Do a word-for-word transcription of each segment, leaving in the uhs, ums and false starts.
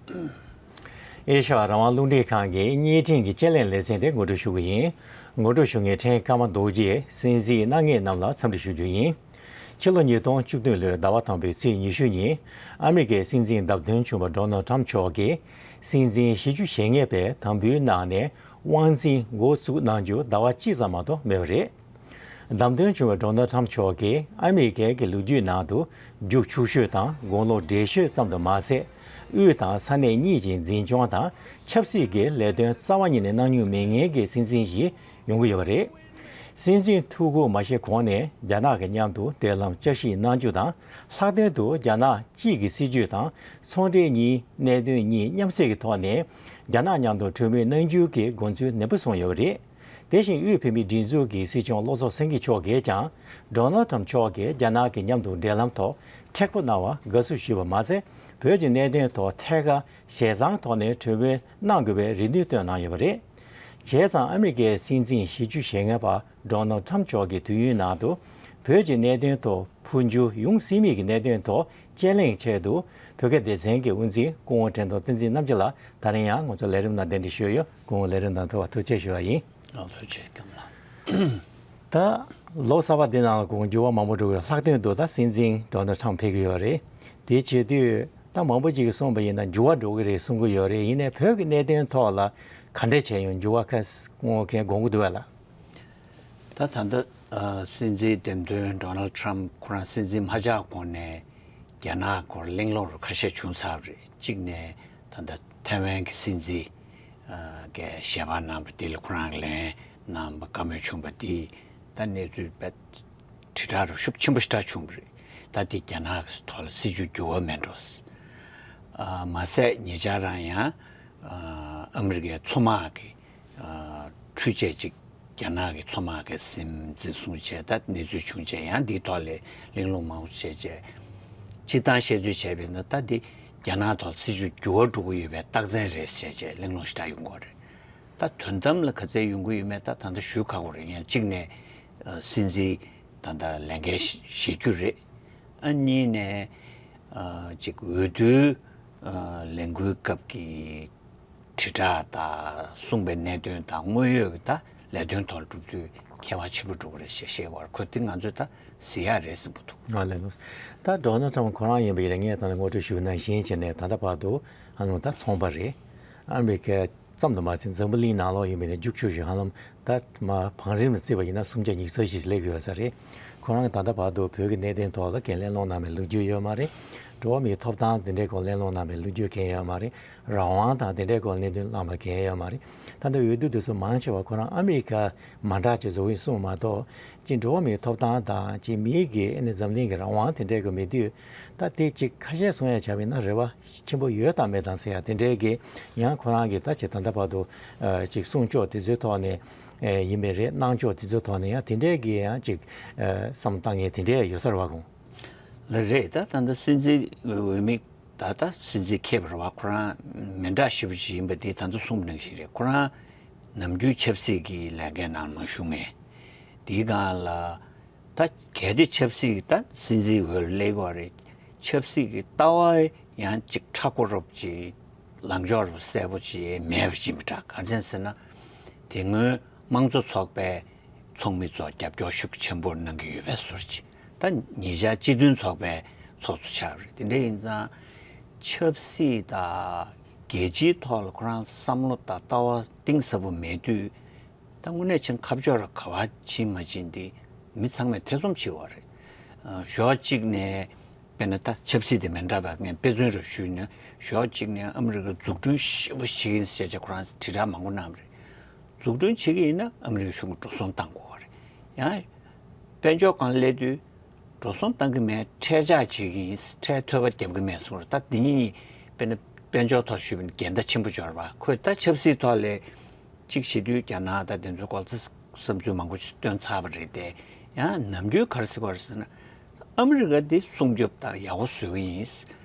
ཨེ་ཤ་ཡ་རང་དབང་རླུང་འཕྲིན་ཁང་གི་བརྙན་འཕྲིན་གྱི་དཔྱད་གླེང་ལེ་ཚན་དེ་ངོ་སྤྲོད་ཞུ་གི་ཡིན། ངོ་སྤྲོད་ཞུ་མཁན་ཕྲན་ཀརྨ་རྡོ་རྗེས་སྲིད་འཛིན་གནང་མཁན་རྣམས་ལ་འཚམས་འདྲི་ཞུ་རྒྱུ་ཡིན། ཕྱི་ལོ་ཉིས་སྟོང་བཅུ་བདུན་ལོའི་ཟླ་བ་དང་པོའི་ཚེས་ཉི་ཤུ་ཉིན་ཨ་མི་རི་ཀའི་སྲིད་འཛིན་བདམས་ཐོན་བྱུང་བ་ཌོ་ནལ་ཊམ་མཆོག་གིས་སྲིད་འཛིན་བཞི་བཅུ་ཞེ་ལྔའི་པའི་དམ་འབུལ་གནང་ནས་དབང་འཛིན་འགོ་བཙུགས་གནང་རྒྱུ་ཟླ་བ་གཅིག་ཙམ་མ་གཏོགས་མེད་པ་རེད། བདམས་ཐོན་བྱུང་བའི་ཌོ་ནལ་ཊམ་མཆོག་གིས་ཨ་མི་རི་ཀའི་གི་ལོ་རྒྱུས་ནང་དུ་རྒྱུགས་ཆུང་ཤོས་དང་དགུང་ལོ་བགྲེས་ཤོས་ཙམ་དུ་མ་ཟད། དབུས་དང་ས་གནས་གཉིས་ཀྱི་འཛིན་སྐྱོང་དང་ཆབ་སྲིད་ཀྱི་ལས་དོན་རྩ་བ་ཉིད་ནས་གནང་མྱོང་མེད་མཁན་གྱི་སྲིད་འཛིན་ཞིག་ཡོང་གི་ཡོད་པ་རེད། སྲིད་འཛིན་ཐུགས་ཁུར་མ་བཞེས་གོང་ནས་རྒྱ་ནག་གི་མཉམ་དུ་འབྲེལ་ལམ་བསྐྱར་ཞིབ་གནང་རྒྱུ་དང་། ལྷག་དོན་དུ་རྒྱ་ནག་གཅིག་གི་སྲིད་ཇུས་དང་ཚོང་འབྲེལ་གཉིས། གནད་དོན་གཉིས་མཉམ་བསྲེས་ཀྱི་ཐོག་ནས་རྒྱ་ནག་མཉམ་དུ་གྲོས་མོལ་གནང་རྒྱུ་གི་དགོངས་ཚུལ་ནན་པོ་བཟུང་ཡོད་པ་རེད། དེ་བཞིན་དབུས་བོད་མིའི་སྒྲིག་འཛུགས་ཀྱི་སྲིད་སྐྱོང་བློ་བཟང་སེང་གེ་མཆོག་གིས་ཀྱང་ཌོ་ནལ་ཊམ་མཆོག་གིས་རྒྱ་ནག་གི་མཉམ་དུ་འབྲེལ་ལམ་ཐོག་མཁྲེགས་པོ་གནང་བར་དགའ་བསུ་ཞུས་པ་མ་ཟད། བོད་ཀྱི་གནད་དོན་ཐོག་ཐད་ཀར་ཞལ་མཚམས་ཐོག་ནས་གྲོས་མོལ་གནང་དགོས་པའི་རེ་འདུན་བཏོན་གནང་ཡོད་པ་རེད། བྱས་ཙང་ཨ་མི་རི་ཀའི་སྲིད་འཛིན་བཞི་བཅུ་ཞེ་ལྔ་པ་ཌོ་ནལ་ཊམ་མཆོག་གི་དུས་ཡུན་ནང་དུ་བོད་ཀྱི་གནད་དོན་ཐོག་འཕོ་འགྱུར་ཡོང་སྲིད་མིན་གྱི་གནད་དོན་ཐོག་དཔྱད་གླེང་ཆེད་དུ་བོད་སྐད་སྡེ་ཚན་གྱི་དབུ་འཛིན་སྐུ་ངོ་དྲན་གདུང་བསྟན་འཛིན་རྣམ་རྒྱལ་ལགས་ད་རིང་ཡང་ང་ཚོ་ལས་རིམ་ནང་གདན་འདྲེན་ཞུས་ཡོད། སྐུ་ངོ་ལས་རིམ་ནང་ཐུག་པར་ཐུགས་རྗེ་ཆེ་ཞུ་བ་ཡིན། ཨ། ཐུགས་རྗེ་ཆེ་སྐྱབས་མ་ལགས། ད་ལོ་གསར་པ་འདི་ནང་ལ་ཁོང་འགྱུར་བ་མང་པོ་འགྲོ་གི་རེད། ལྷག་དོན་དུ་ད་སྲིད་འཛིན་ཌོ་ནལ་ཊམ་ཕེབས་ཀྱི་ཡོད་རེད། དེ་བྱེད་དུས་ད་མང་པོ་ཅིག་གིས་གསུངས་པ་ཡིན་ན་འགྱུར་བ་འགྲོ་གི་རེད་གསུང་གི་ཡོད་རེད། ཡིན་ནའི་བོད་ཀྱི་གནད་དོན་ཐོག་ལ་ག་འདྲས་བྱས་ཡོང་། འགྱུར་བ་ཁ་སྔོན་གང་དགོངས་ཀྱི་འདུག་བས་ལ། ད་ད་ལྟ་ཨ་སྲིད་འཛིན་འདེམས་ཐོན་ཌོ་ནལ་ཊམ་ཁོ་རང་སྲིད་འཛིན་མ་ཆགས་གོང་ནས་རྒྱ་ནག་སྐོར་གླེང་སློང་རུ་ཁ་ཤས་བྱུང་ཚར་བ་རེད། གཅིག་ནས་ད་ལྟ་ཐའེ་ཝན་གྱི་སྲིད་འཛིན་ཨ་གས་ཞལ་པར་གནང་བ་དེ་ལ་ཁོ་རང་ལན་གནང་བ་བཀའ་མོལ་བྱུང་བ་དེ་ད་གནས་ཚུལ་དཔེ་དྲིལ་བསྒྲགས་རུ་ཤུགས་ཆེན་པོ་ཞེ་དྲག་བྱུང་བ་རེད། ད་དེ་རྒྱ་ནག་གི་ཐོག་ལ་སྲིད་བྱུས་འགྱུར་བ་མེད་འགྲོ། ཨ་མ་ཟད་ཉེ་ཆར་རང་ཡང་ཨ་ཨ་མི་རི་ཀའི་མཚོ་དམག་གི་ཨ་འཕྲུལ་ཆས་གཅིག་རྒྱ་ནག་གི་མཚོ་དམག་གིས་ཟིན་འཛིན་བཟུང་བྱས། ད་གནས་ཚུལ་བྱུང་བྱས། ཡང་འདིའི་ཐོག་ལ་གླེང་སློང་མང་པོ་བྱས་བྱས། སྤྱིར་བཏང་བཤད་ཚུལ་བྱས་པས་ན་ད་འདི་རྒྱ་ནག་ཐོག་སྲིད་བྱུས་འགྱུར་བ་འགྲོ་གི་ཡོད་པའི་རྟགས་མཚན་རེད་ཟེར་བྱས་གླེང་སློང་ཞེ་དྲག་ཡོང་གི་ཡོད་རེད། ད་དོན་དམ་ལ་ག་ཚད་ཡོང་གི་ཡོད་མེད་ད་ད་ལྟ་ཞུ་ཁག་པོ་རེད། ཡང་གཅིག་ནས་ཨ་སྲིད་འཛིན་ད་ལྟ་ལས་འགན་བཞེས་རྒྱུ་རེད། ཨ་གཉིས་ནས་ཨ་ཅིག་འོས་བསྡུའི་ཨ་ལས་འགུལ་སྐབས་ཀྱི་དྲིལ་བསྒྲགས་དང་གསུངས་པའི་གནད་དོན་དང་དངོས་ཡོད་ཀྱི་ད་ལས་དོན་ཐོག་ལ་གྲུབ་དུས་ཁྱད་པར་ཆེན་པོ་འགྲོ་གི་རེད་ཞེས་བཤད་པར། ཁོ་དེ་ང་ཚོས་ད་གཟིགས་ཡག་རེད་བསམ་གྱི་འདུག་ང་ལས་ལོ། ད་ཌོ་ནལ་ཊམ་ཁོ་རང་ཡིན་པ་ཡིན་ན་ངས་ད་ནི་ངོ་སྤྲོད་ཞུ་བ་ནང་བཞིན་བྱས་ནས་ད་ལྟ་བར་དུ་ཨ་ནི་ད་ཚོང་པ་རེད། ཨ་མི་རི་ཀའི་ཙམ་དུ་མ་ཟད་འཛམ་བུ་གླིང་ནང་ལོགས་ཡིན་པ་ཡིན་ན་རྒྱུགས་ཆུང་ཞིག་ཧ་ལམ་ད་མ་བང་རིམ་ལ་བརྩིས་པ་ཡིན་ན་སུམ་བརྒྱ་ཉི་ཤུ་རྩ་བཞི་ཞིག་སླེབས་ཡོད་ས་རེད། ཁོ་རང་གིས་ད་ལྟ་བར་དུ་བོད་ཀྱི་གནད་དོན་ཐོག་ལ་གང་གླེང་སློང་གནང་བའི་ལོ་རྒྱུས་ཡོད་མ་རེད། འགྲོ་བ་མིའི་ཐོབ་ཐང་དེ་འདྲའི་སྐོར་གླེང་སློང་གནང་བའི་ལོ་རྒྱུས་གང་ཡོད་མ་རེད། རང་དབང་དང་དེ་འདྲའི་སྐོར་གླེང་སྟོན་གནང་བ་གང་ཡོད་མ་རེད། ད་ལྟ་འོས་བསྡུ་དེ་ཚོ་མང་ཆེ་བ་ཁོ་རང་ཨ་མི་རི་ཀ་མ་འདྲ་ཅིག་བཟོ་གི་གསུངས་མ་གཏོགས་ཅིག་འགྲོ་བ་མིའི་ཐོབ་ཐང་དང་ཅིག་མིའི་གི་ཨ་ནི་འཛམ་གླིང་གི་རང་དབང་དེ་འདྲའི་གི་མེད་དུས། ད་དེ་ཅིག་ཁ་ཤས་གསུང་ཡ་བྱ་བ་ཡིན་ན་རེ་བ་ཆེན་པོ་ཡོད་དང་མེད་དང་ཟེར་ཡ་དེ་འདྲའི་གི་ཡང་ཁོ་རང་གི་ད་ཅིག་ད་ལྟ་བར་དུ་ཨ་ཅིག་གསུང་ཕྱོགས་དེ་ཚོའི་ཐོག་ནས་ཨེ་ཡིན་པའི་རེད། གནང་ཕྱོགས་དེ་ཚོའི་ཐོག་ནས་ཡང་དེ་འདྲའི་གི་ཡང་ཅིག་ཨ་བསམ་བཏང་མཁན་དེ་འདྲའི་ཡོད་ས་རེད་བ། ཁོང་ལ་རེད། ད་ད་ལྟ་སྲིད་འཛིན་འོས་མི་ད་ལྟ་སྲིད་འཛིན་ཁེབ་རེད་བ། ཁོ་རང་མི་འདྲ་ཞེ་པོ་ཅིག་ཡིན་པ་འདི་ད་ལྟ་གསུངས་པ་ནང་བཞིན་རེད། ཁོ་རང་ནམ་རྒྱུན་ཆབ་སྲིད་ཀྱི་ལས་འགན་ནང་མ་ཞུགས་མེད། དེའི་སྒང་ལ་ད་གལ་ཏེ་ཆབ་སྲིད་ད་སྲིད་འཛིན་འོས་ལ་སླེབས་ཀྱི་ཡོད་རེད། ཆབ་སྲིད་ཀྱི་ལྟ་བ་ཡང་ཅིག་མཁྲེགས་པོ་རབ་ཅིག་ལངས་ཕྱོགས་རབ་གསལ་པོ་ཅིག་མེད་པ་ཅིག་མི་འདྲ། ག་རེ་ཟེར་ན་དེ་སྔོན་དམངས་གཙོ་ཚོགས་པའི་ཚོགས་མི་ཚོ་རྒྱབ་སྐྱོར་ཤུགས་ཆེན་པོ་གནང་གི་ཡོད་པའི་བཟོ་འདྲ་ཅིག་ད་ཉེ་ཆར་སྤྱི་མཐུན་ཚོགས་པའི་ཚོགས་གཙོ་ཆགས་པ་རེད། དེ་འདྲ་ཡིན་ཙང་ཆབ་སྲིད་དང་རྒྱལ་སྤྱིའི་ཐོག་ལ་ཁོ་རང་བསམ་བློ་དང་ལྟ་བ་གཏིང་ཟབ་པོ་མེད་དུས། ད་དངོས་གནས་བྱས་ན་ཁ་ཕྱོགས་ར་ག་པར་ཕྱིན་མ་ཕྱིན་དེ་མི་ཚང་མས་ཐེ་ཚོམ་བྱེད་པ་རེད། ཨ་ཕྱོགས་གཅིག་ནས་དཔེར་ན་ད་ཆབ་སྲིད་དེ་མི་འདྲ་བ་ངས་དཔེ་མཚོན་རུ་ཞུས་ན། ཕྱོགས་གཅིག་ནས་ཨ་མི་རི་ཀ་འཛུགས་སྐྲུན་ཞེ་པོ་བྱེད་ཀྱི་ཡིན་ཟེར་བྱས་ཁོ་རང་དྲིལ་བསྒྲགས་མང་པོ་གནང་བ་རེད། འཛུགས་སྐྲུན་བྱེད་ཀྱི་ཡིན་ན་ཨ་མི་རི་ཀའི་གཞུང་གིས་འགྲོ་སོང་གཏང་དགོས་པ་རེད། ཡང་དཔལ་འབྱོར་སྒང་སླེབས་དུས། འགྲོ་སོང་གཏང་གི་མེད། ཁྲལ་ཆག་བྱེད་ཀྱི་ཡིན། ཁྲལ་ཐོལ་པ་རྒྱབ་ཀྱི་མེད་གསུངས་རེད། ད་འདི་གཉིས་དཔེར་ན་དཔལ་འབྱོར་ཐོག་ཞུས་པ་ཡིན་ན་འགལ་ཟླ་ཆེན་པོ་འབྱོར་བ། ཁོས་ད་ཆབ་སྲིད་ཐོག་ལ་གཅིག་བྱེད་དུས་རྒྱ་ནག་ད་དེ་ཚོའི་སྐོར་ཚ་བསམ་ཚུལ་མང་པོ་ཞིག་བཏོན་ཚར་བ་རེད་དེ། ཡང་ནམ་རྒྱུན་ག་རེ་ཟེར་བ་རེད་ཟེར་ན། ཨ་མི་རི་ཀ་འདི་སྲུང་སྐྱོབ་དང་ཡག་པོ་བཟོ་གི་ཡིན།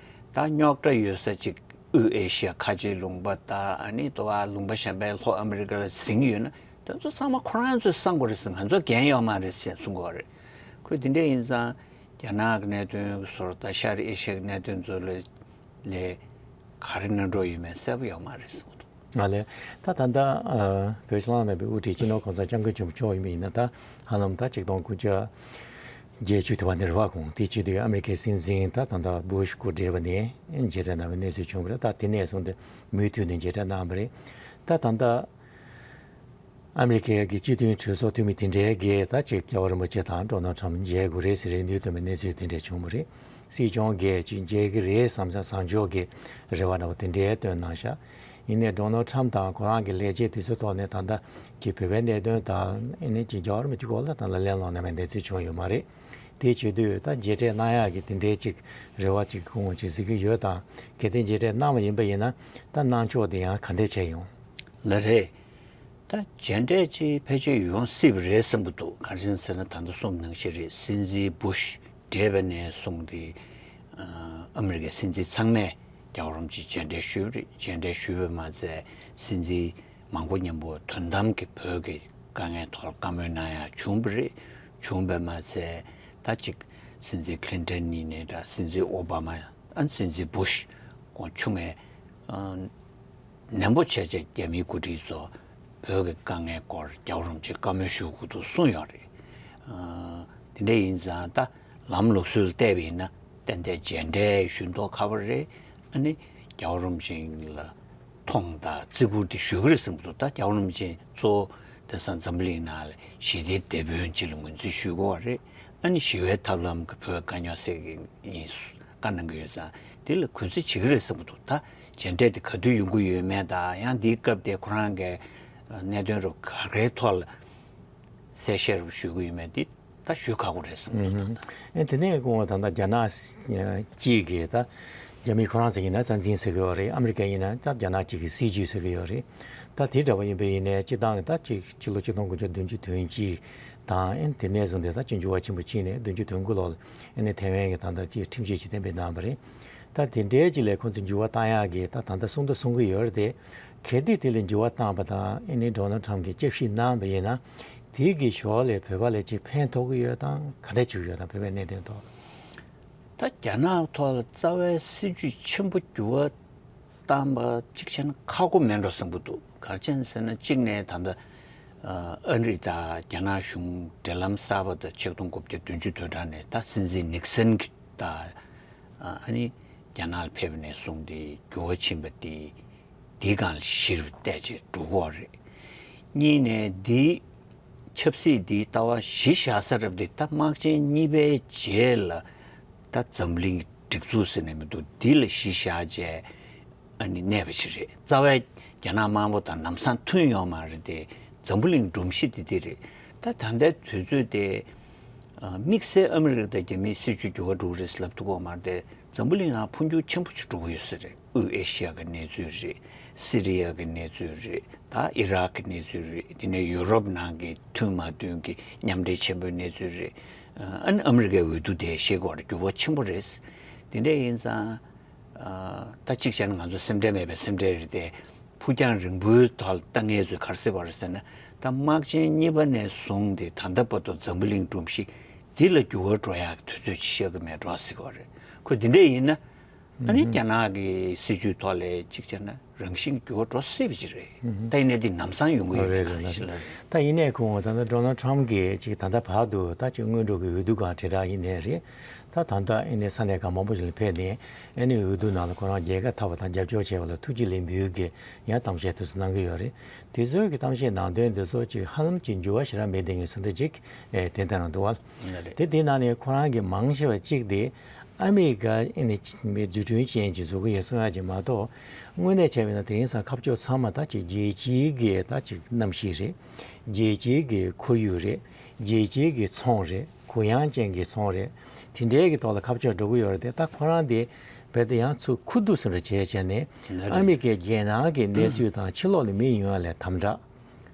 ད་རྙོག་དྲ་ཡོད་ས་ཅིག་དབུས་ཨེ་ཤི་ཡ་ཁ་ཆེའི་ལུང་པ་དང་ཨ་ནི་དུ་བ་ལུང་པ་གཞན་པའི་ལྷོ་ཨ་མི་རི་ཀ་ལ་ཟིན་གྱི་ཡོད་ན་དེ་ཚོ་ཚང་མ་ཁོ་རང་ཚོས་བསམ་དགོས་རེད་ཟེར། ང་ཚོ་འགན་ཡོད་མ་རེད་ཟེར་གསུང་གི་ཡོད་རེད། ཁོས་དེ་འདྲ་ཡིན་ཙང་རྒྱ་ནག་གི་གནད་དོན་བཟོ་འདྲ་དང་ཤར་ཨེ་ཤི་ཡ་གི་གནད་དོན་ཚོ་ལ་ལས་ ག་རེ་གནང་འགྲོ་ཡོད་མེད་གསལ་པོ་ཡོད་མ་རེད་གསུངས་འདུག་ང་ལས་ད་ད་ལྟ་ཨ་བོད་ཕྱི་ནང་མེད་པའི་དབུ་ཁྲིད་སྤྱི་ནོར་གོང་ས་སྐྱབས་མགོན་ཆེན་པོ་མཆོག་ཡིན་པ་ཡིན་ན། ད་ཧ་ལམ་ད་ཆིག་སྟོང་དགུ་བརྒྱ་བརྒྱད་ཅུ་དུ་བ་ནས་རེད་བ། ཁོང་དེ་བྱེད་དུས་ཨ་མི་རི་ཀའི་སྲིད་འཛིན་ད་ད་ལྟ་བུ་ཤ་སྐུ་བགྲེས་པ་ནས་མཇལ་འཕྲད་གནང་བའི་གནས་ཚུལ་བྱུང་བ་རེད། ད་དེ་ནས་བཟུང་སྟེ་མུ་མཐུད་ནས་མཇལ་འཕྲད་གནང་བ་རེད། ད་ད་ལྟ་ཨ་མི་རི་ཀའི་གི་སྤྱི་མཐུན་གྲོས་ཚོགས་འཐུས་མི་དེ་འདྲའི་གིས་ད་ཅིག་རྒྱལ་བ་རིན་པོ་ཆེ་དང་ཌོ་ནལ་ཊམ་མཇལ་དགོས་རེད་ཟེར་རེ་ནུས་སྟོན་པའི་གནས་ཚུལ་དེ་འདྲ་བྱུང་བ་རེད། སྲིད་སྐྱོང་གིས་ཅིག་མཇལ་གི་རེད་བསམ་བསམ་བཟང་ཕྱོགས་ཀྱི་རེ་བ་འདྲ་བོ་དེ་འདྲའི་བཏོན་གནང་ཤག་ཡིན་ནའི་ཌོ་ནལ་ཊམ་དང་ཁོ་རང་གི་ལས་བྱེད་དེ་ཚོའི་ཐོག་ནས་ད་ལྟ་ཅིག་བོད་པའི་གནད་དོན་དང་ཨ་ནི་ཅིག་རྒྱལ་བ་རིན་པོ་ཆེ་སྐོར་ལ་ད་ལྟ་གླེང་སློང་གནང་བའི་གནས་ཚུལ་བྱུང་ཡོད་མ་རེད། དེ་བྱེད་དུས་ད་མཇལ་འཕྲད་གནང་ཡག་གི་དེ་འདྲའི་ཅིག་རེ་བ་ཅིག་སྐུ་ངོ་ཅིག་གཟིགས་ཀྱི་ཡོད་དང་། གལ་ཏེ་མཇལ་འཕྲད་གནང་བ་ཡིན་པ་ཡིན་ན་ད་གནང་ཕྱོགས་དེ་ཡང་ག་འདྲས་བྱས་ཡོང་། ལགས་རེད། ད་མཇལ་འཕྲད་ཅིག་ཕལ་ཆེར་ཡོང་སྲིད་པ་རེད་བསམ་གྱི་འདུག་ག་རེ་ཟེར་ན་ད་ལྟ་གསུངས་ནང་བཞིན་རེད། སྲིད་འཛིན་བུ་ཤ་བགྲེས་པ་ནས་བཟུང་སྟེ་ཨ་མི་རི་ཀའི་སྲིད་འཛིན་ཚང་མས་རྒྱལ་བ་རིན་པོ་ཆེ་མཇལ་འཕྲད་ཞུས་པ་རེད། མཇལ་འཕྲད་ཞུས་པས་མ་ཚད་སྲིད་འཛིན་མང་པོ་མཉམ་པོ་དོན་དམ་གྱི་བོད་ཀྱི་དཀའ་ངལ་ཐོག་ལ་བཀའ་མོལ་གནང་ཡག་བྱུང་བ་རེད། བྱུང་བས་མ་ཚད་ད་ཅིག་སྲིད་འཛིན་ཁི་ལིན་ཊོན་ཡིན་ནའི་འདྲ། སྲིད་འཛིན་ཨོ་བྷ་མ། ཨ་ནི་སྲིད་འཛིན་བུ་ཤ་ཁོང་ཆུང་ངས་ཨ་ནན་པོ་བྱས་བྱས་རྒྱ་མིའི་འགོ་ཁྲིད་ཚོ་བོད་ཀྱི་དཀའ་ངལ་སྐོར་རྒྱལ་བ་རིན་པོ་ཆེ་བཀའ་མོལ་ཞུ་དགོས་འདུག་གསུངས་ཡོད་རེད། ཨ་དེ་འདྲ་ཡིན་ཙང་ད་ལམ་ལུགས་སྲོལ་བལྟས་པ་ཡིན་ན་ཏན་ཏན་མཇལ་འཕྲད་ཞུ་མདོག་ཁ་པོ་རེད། ཨ་ནི་རྒྱལ་བ་རིན་པོ་ཆེ་ལ་མཐོང་དང་བརྩི་བཀུར་དེ་ཞུ་གི་རེད་བསམ་གྱི་འདུག་ད་རྒྱལ་བ་རིན་པོ་ཆེ་གཙོ་བོ་དེང་སང་འཛམ་བུ་གླིང་ནང་ལ་ཞི་བདེའི་དེད་དཔོན་ཅིག་ལ་ངོས་འཛིན་ཞུ་དགོས་པ་རེད། ཨ་ནི་ཞི་བའི་ཐབས་ལམ་གྱི་བོད་དཀའ་རྙོག་སེལ་གྱི་ཡིན་བཀའ་གནང་གི་ཡོད་ཙང་དེ་ལ་གུས་བརྩི་བྱེད་ཀྱི་རེད་བསམ་གྱི་འདུག་ད་མཇལ་འཕྲད་དེ་ག་དུས་ཡོང་གི་ཡོད་མེད་དང་། ཡང་འདིའི་སྐབས་དེ་ཁོ་རང་གི་གནད་དོན་རུ་ག་རེའི་ཐོག་ལ་གསལ་བཤད་རུ་ཞུ་གི་ཡོད་མེད་དེ་ད་ཞུ་ཁག་པོ་རེད་བསམ་གྱི་འདུག་ད་ལྟ། ཨེ་དེ་ནས་སྐུ་ངོ་ད་ལྟ་རྒྱ་ནག་གཅིག་གིས་ད་རྒྱ་མི་ཁོ་རང་ཚོ་ཡིན་ན་རྩ་འཛིན་ཟེར་གྱི་ཡོད་རེད། ཨ་མི་རི་ཀ་ཡིན་ན་ད་རྒྱ་ནག་གཅིག་གི་སྲིད་ཇུས་ཟེར་གྱི་ཡོད་རེད། ད་དེ་འདྲ་བ་ཡིན་པ་ཡིན་ནའི་སྤྱི་བཏང་གི་ད་ཅིག་ཕྱི་ལོ་ཆིག་སྟོང་དགུ་བརྒྱ་བདུན་ཅུ་དོན་གཅིག་དང་ཨེ་དེ་ནས་བཟུང་སྟེ་ད་ཅིག་འགྱུར་བ་ཆེན་པོ་ཕྱིན་ནས་བདུན་ཅུ་དོན་དགུ་ལོར་ཨེ་ནས་ཐའེ་ཝན་གྱི་ད་ལྟ་ཅིག་ཁྲིམས་གཞི་ཅིག་གཏན་འབེབས་གནང་བ་རེད། ད་དེ་འདྲའི་ཅིག་ལས་ཁོང་ཚོ་འགྱུར་བ་བཏང་ཡག་གི་ད་ད་ལྟ་གསུང་ད་གསུང་གི་ཡོད་རེད་དེ། གལ་ཏེ་དེ་ལ་འགྱུར་བ་བཏང་པ་དང་ཨེ་ནས་ཌོ་ནལ་ཊམ་གྱིས་དཔྱད་ཞིབ་གནང་བ་ཡིན་ན་དེ་གི་ཞོར་ལས་བོད་པ་ལ་ཅིག་ཕན་ཐོགས་ཀྱི་ཡོད་དང་ག་འདྲ་བྱུང་ཡོད་དང་བོད་པའི་གནད་དོན་ཐོག་ལ། ད་རྒྱ་ནག་ཐོག་ལ་རྩ་བའི་སྲིད་ཇུས་ཆེན་པོ་འགྱུར་བ་བཏང་པ་གཅིག་བྱས་ན་ཁག་པོ་མེད་འགྲོ་བསམ་གྱི་འདུག་ག་རེ་བྱས་ཟེར་ན་གཅིག་ནས་ད་ལྟ་ཨ་རི་དང་རྒྱ་ནག་གཞུང་འབྲེལ་ལམ་གསར་པ་དང་ཆིག་སྟོང་དགུ་བརྒྱ་བདུན་ཅུ་དོན་གྲངས་ནས་ད་སྲིད་འཛིན་ནིག་སན་གྱི་ད་ཨ་ནི་རྒྱ་ནག་ལ་ཕེབས་ནས་བཟུང་སྟེ་འགྱུར་བ་ཕྱིན་པ་དེ་དེའི་སྒང་ལ་གཞིར་བལྟས་བྱས་འགྲོ་གི་ཡོད་རེད། གཉིས་ནས་འདི་ཆབ་སྲིད་འདིའི་ལྟ་བ་གཞི་བཞག་ས་རབ་དེ་ད་དམག་ཆེན་གཉིས་པའི་རྗེས་ལ་ད་འཛམ་གླིང་སྒྲིག་འཛུགས་ཟེར་ནས་མི་འདུག་འདི་ལ་གཞི་བཞག་བྱས་ཨ་ནི་གནས་པ་ཞིག་རེད། རྩ་བའི་རྒྱ་ནག་དམར་པོ་དང་ལམ་སང་མཐུན་ཡོད་མ་རེད་དེ། འཛམ་བུ་གླིང་སྒྲོམ་གཞི་འདི་འདི་རེད། ད་ད་ལྟའི་དུས་ཚོད་དེ་ཨ་དམིགས་བསལ་ཨ་མི་རི་ཀ་དང་རྒྱ་མིའི་སྲིད་ཇུས་འགྱུར་བ་འགྲོ་གི་རེད་ཟེར་ལབ་ཐུབ་ཀྱི་ཡོད་མ་རེད་དེ། འཛམ་བུ་གླིང་ནང་འཕོ་འགྱུར་ཆེན་པོ་ཞིག་འགྲོ་གི་ཡོད་ས་རེད། དབུས་ཨེ་ཤི་ཡ་གི་གནས་ཚུལ་རེད། སི་རི་ཡ་གི་གནས་ཚུལ་རེད། ད་ཨི་རག་གི་གནས་ཚུལ་རེད། དེ་ནས་ཡུ་རོབ་ནང་གི་མཐུན་མ་མཐུན་གྱི་མཉམ་འབྲེལ་ཆེན་པོའི་གནས་ཚུལ་རེད། ཨ་ནི་ཨ་མི་རི་ཀའི་འོས་བསྡུ་དེ་ཤེས་དགོས་རེད། འགྱུར་བ་ཆེན་པོ་རེད། དེ་འདྲ་ཡིན་ཙང་ཨ་ད་གཅིག་བྱས་ན་ང་ཚོ་སེམས་ཁྲལ་མེད་པའི་སེམས་ཁྲལ་རེད་དེ། ཕུགས་རྒྱང་རིང་པོའི་ཐོག་ལ་ལྟ་མཁན་ཚོས་ག་རེ་ཟེར་བ་རེད་ཟེར་ན། ད་དམག་ཆེན་གཉིས་པ་ནས་བཟུང་སྟེ་ད་ལྟ་བར་དུ་འཛམ་བུ་གླིང་སྒྲོམ་གཞི་འདི་ལ་འགྱུར་བ་འགྲོ་ཡག་གི་དུས་ཚོད་ཅིག་ཤར་གི་མེད་འགྲོ་ཟེར་གྱི་ཡོད་རེད། ཁོ་འདི་འདྲ་ཡིན་ན། ཨ་ནི་རྒྱ་ནག་གི་སྲིད་ཇུས་ཐོག་ལ་གཅིག་བྱས་ན་རང་བཞིན་འགྱུར་བ་འགྲོ་སྲིད་པ་ཅིག་རེད། ད་ཡིན་ནའི་འདི་ལམ་སང་ཡོང་གི་ཡོད་རེད་རེད་རེད། ད་ཡིན་ནའི་ཁོང་ད་ལྟ་ཌོ་ནལ་ཊམ་གྱིས་ཅིག་ད་ལྟ་བར་དུ་ད་ཅིག་སྔོན་འགྲོ་གི་འོས་བསྡུ་སྒང་དྲིལ་བསྒྲགས་ཡིན་ནའི་རེད། ད་ད་ལྟ་ཨ་ནི་ས་གནས་ཁག་མང་པོ་ཞིག་ལ་ཕེབས་ནས་ཨ་ནི་འོས་བསྡུ་ནང་ལ་ཁོ་རང་རྒྱལ་ཁ་ཐོབ་པ་དང་རྒྱབ་སྐྱོར་བྱས་པ་ལ་ཐུགས་རྗེ་ལེགས་འབུལ་གྱི་ཡང་གཏམ་བཤད་དེ་ཚོ་གནང་གི་ཡོད་རེད། དེ་ཚོའི་གི་གཏམ་བཤད་ནང་དོན་དེ་ཚོ་ཅིག་ཧ་ལམ་ཅིག་འགྱུར་བ་ཞེ་དྲག་མེད་བསྡད་མཁན་བཟོ་འདྲ་ཅིག་ཨེ་ཏན་ཏན་རང་འདུག་བ། ལགས་རེད། དེ་དེའི་ནང་ནས་ཁོ་རང་གི་མང་ཆེ་བ་གཅིག་དེ་ཨ་མི་རི་ཀ་ཨ་ནི་མི་རྫུ་འཕྲུལ་ཅན་གྱི་བཟོ་གི་ཡོད་གསུང་ཡག་ཅིག་མ་གཏོགས། དངོས་གནས་བྱས་པ་ཡིན་ན་དེ་རིང་སང་ཁ་ཕྱོགས་ཚང་མ་ད་ཅིག་རྒྱལ་སྤྱིའི་གི་ད་ཅིག་གནམ་གཤིས་རེད། རྒྱལ་སྤྱིའི་གི་ཁོར་ཡུག་རེད། རྒྱལ་སྤྱིའི་གི་ཚོང་རེད། གུ་ཡངས་ཅན་གྱི་ཚོང་རེད། དེ་འདྲའི་གི་ཐོག་ལ་ཁ་ཕྱོགས་འགྲོ་གི་ཡོད་རེད་དེ། ད་ཁོ་རང་དེ་བལ་དུ་ཡང་ཚུར་ཁུ་བསྡུ་སུ་འདྲ་བྱས་བྱས་ནས། ལགས་རེད། ཨ་མི་རི་ཀའི་རྒྱལ་ནང་གི་གནས་ཚུལ་དང་ཕྱི་ལོགས་ལ་མི་ཡོང་ཡ་ལས་དམ་དྲག་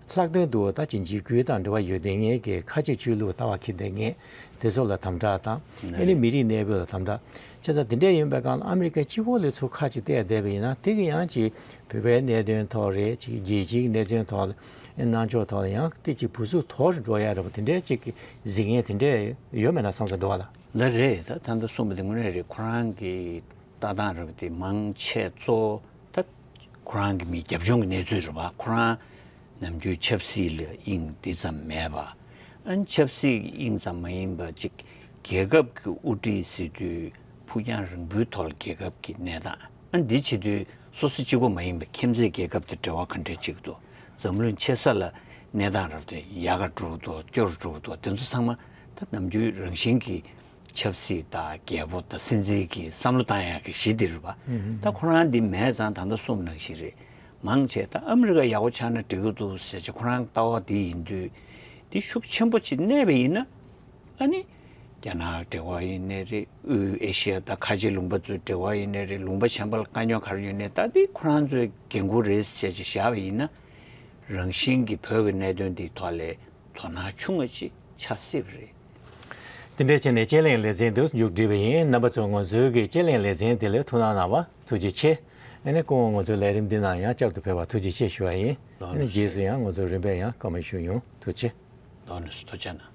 ལྷག་དོན་དུ་ད་ཅིག་འཇིགས་སྐུལ་དང་འབྲེལ་བ་ཡོད་བསྡད་མཁན་གྱི་ཁ་ཆེ་ཆོས་ལུགས་ལྟ་བ་འཁྱེར་བསྡད་མཁན་དེ་ཚོ་ལ་དམ་དྲག་དང་། ཨ་ནི་མི་རིགས་གནས་སྤོས་ལ་དམ་དྲག་བྱས་ཙང་། དེ་འདྲ་ཡིན་པའི་སྒང་ལ་ཨ་མི་རི་ཀ་སྤྱི་བོ་ལ་ཚུར་ཁ་ཅིག་གཏད་བསྡད་པ་ཡིན་ན། དེ་གི་ཡང་ཅིག་བོད་པའི་གནད་དོན་ཐོག་རེད། ཅིག་རྒྱལ་སྤྱིའི་གནད་དོན་ཐོག་ལ་གནང་ཕྱོགས་ཐོག་ལ་ཡང་དེ་ཅིག་བུ་ཚུགས་དོག་རུ་འགྲོ་ཡ་རེད་པ། དེ་འདྲའི་ཅིག་གི་གཟིགས་མཁན་དེ་འདྲ་ཡོད་མེད་ན་བསམ་ས་འདུག་བ་ལ། ལགས་རེད། ད་ད་ལྟ་གསུངས་པ་དེ་དངོས་གནས་རེད། ཁོ་རང་གི་ལྟ་ ལྟ་སྟངས་རེད་པ་དེ་མང་ཆེ་གཙོ་བོ་ད་ཁོ་རང་གི་མི་རྒྱབ་ལྗོངས་ཀྱི་གནས་ཚུལ་རེད་པ། ཁོ་རང་ནམ་རྒྱུན་ཆབ་སྲིད་ལ་དབྱིངས་འདི་ཙམ་མེད་པ། ཨ་ནི་ཆབ་སྲིད་དབྱིངས་ཙམ་མ་ཡིན་པ་ཅིག་རྒྱལ་ཁབ་ཀྱི་དབུ་ཁྲིད་ཟེར་དུས་ཕུགས་རྒྱང་རིང་པོའི་ཐོག་ལ་རྒྱལ་ཁབ་ཀྱི་གནས་སྟངས། ཨ་ནི་འདི་བྱེད་དུས་སོ་སོ་གཅིག་པོ་མ་ཡིན་པ་ཁྱིམ་མཚེས་རྒྱལ་ཁབ་དང་འབྲེལ་བ་ག་འདྲ་ཅིག་འདུག་འཛམ་གླིང་ཆེ་ས་ལ་གནས་སྟངས་རབ་དང་ཡག་ག་འགྲོ་གི་འདུག་སྐྱོ་རུ་འགྲོ་གི་འདུག་དེ་ཚོ་ཚང་མ་ད་ནམ་རྒྱུན་རང་བཞིན་གྱིས་ཆབ་སྲིད་དང་རྒྱལ་པོ་དང་སྲིད་འཛིན་གྱིས་བསམ་བློ་བཏང་ཡག་གི་གཞི་འདི་རེད་པ། ད་ཁོ་རང་འདི་མེད་ཙང་ད་ལྟ་གསུངས་ནང་བཞིན་རེད། མང་ཆེ་ད་ཨ་མི་རི་ཀ་ཡག་པོ་ཆགས་ན་འགྲིག་གི་འདུག་ཟེར་ཅིག་ཁོ་རང་ལྟ་བ་འདི་ཡིན་དུས་འདི་ཤུགས་ཆེན་པོ་ཅིག་གནས་པ་ཡིན་ན། ཨ་ནི་རྒྱ་ནག་འབྲེལ་བ་ཡིན་ནའི་རེད། དབུས་ཨེ་ཤི་ཡ་དང་ཁ་ཆེ་ལུང་པ་ཚོའི་འབྲེལ་བ་ཡིན་ནའི་རེད། ལུང་པ་གཞན་པ་ལ་དཀའ་རྙོག་ག་རེ་ཡོད་ནའི་ད་འདི་ཁོ་རང་ཚོའི་འགན་ཁུར་རེད་ཟེར་ཅིག་བཞག་པ་ཡིན་ན། རང་བཞིན་གྱིས་བོད་ཀྱི་གནད་དོན་འདིའི་ཐོག་ལ་དོ་སྣང་ཆུང་ངུ་ཅིག་ཆགས་སྲིད་པ་རེད། དེ་འདྲ་བྱས་ནས་དཔྱད་གླེང་ལེ་ཚན་འདི་མཇུག་སྒྲིལ་བ་ཡིན། རྣམ་པ་ཚོས་ང་ཚོའི་གི་དཔྱད་གླེང་ལེ་ཚན་དེ་ལ་ཐུགས་སྣང་གནང་བ་ཐུགས་རྗེ་ཆེ། ཨ་ནི་སྐུ་ངོ་ང་ཚོའི་ལས་རིམ་འདི་ནང་ཡང་བསྐྱར་དུ་ཕེབས་པ་ཐུགས་རྗེ་ཆེ་ཞུ་བ་ཡིན། ཨ་ནི་རྗེས་སུ་ཡང་ང་ཚོ་རིམ་པས་ཡང་བཀའ་མོལ་ཞུ་ཡོང་། ཐུགས་རྗེ་ཆེ། ལོ་ནས་སུ་ཐུགས་རྗེ་གནང་།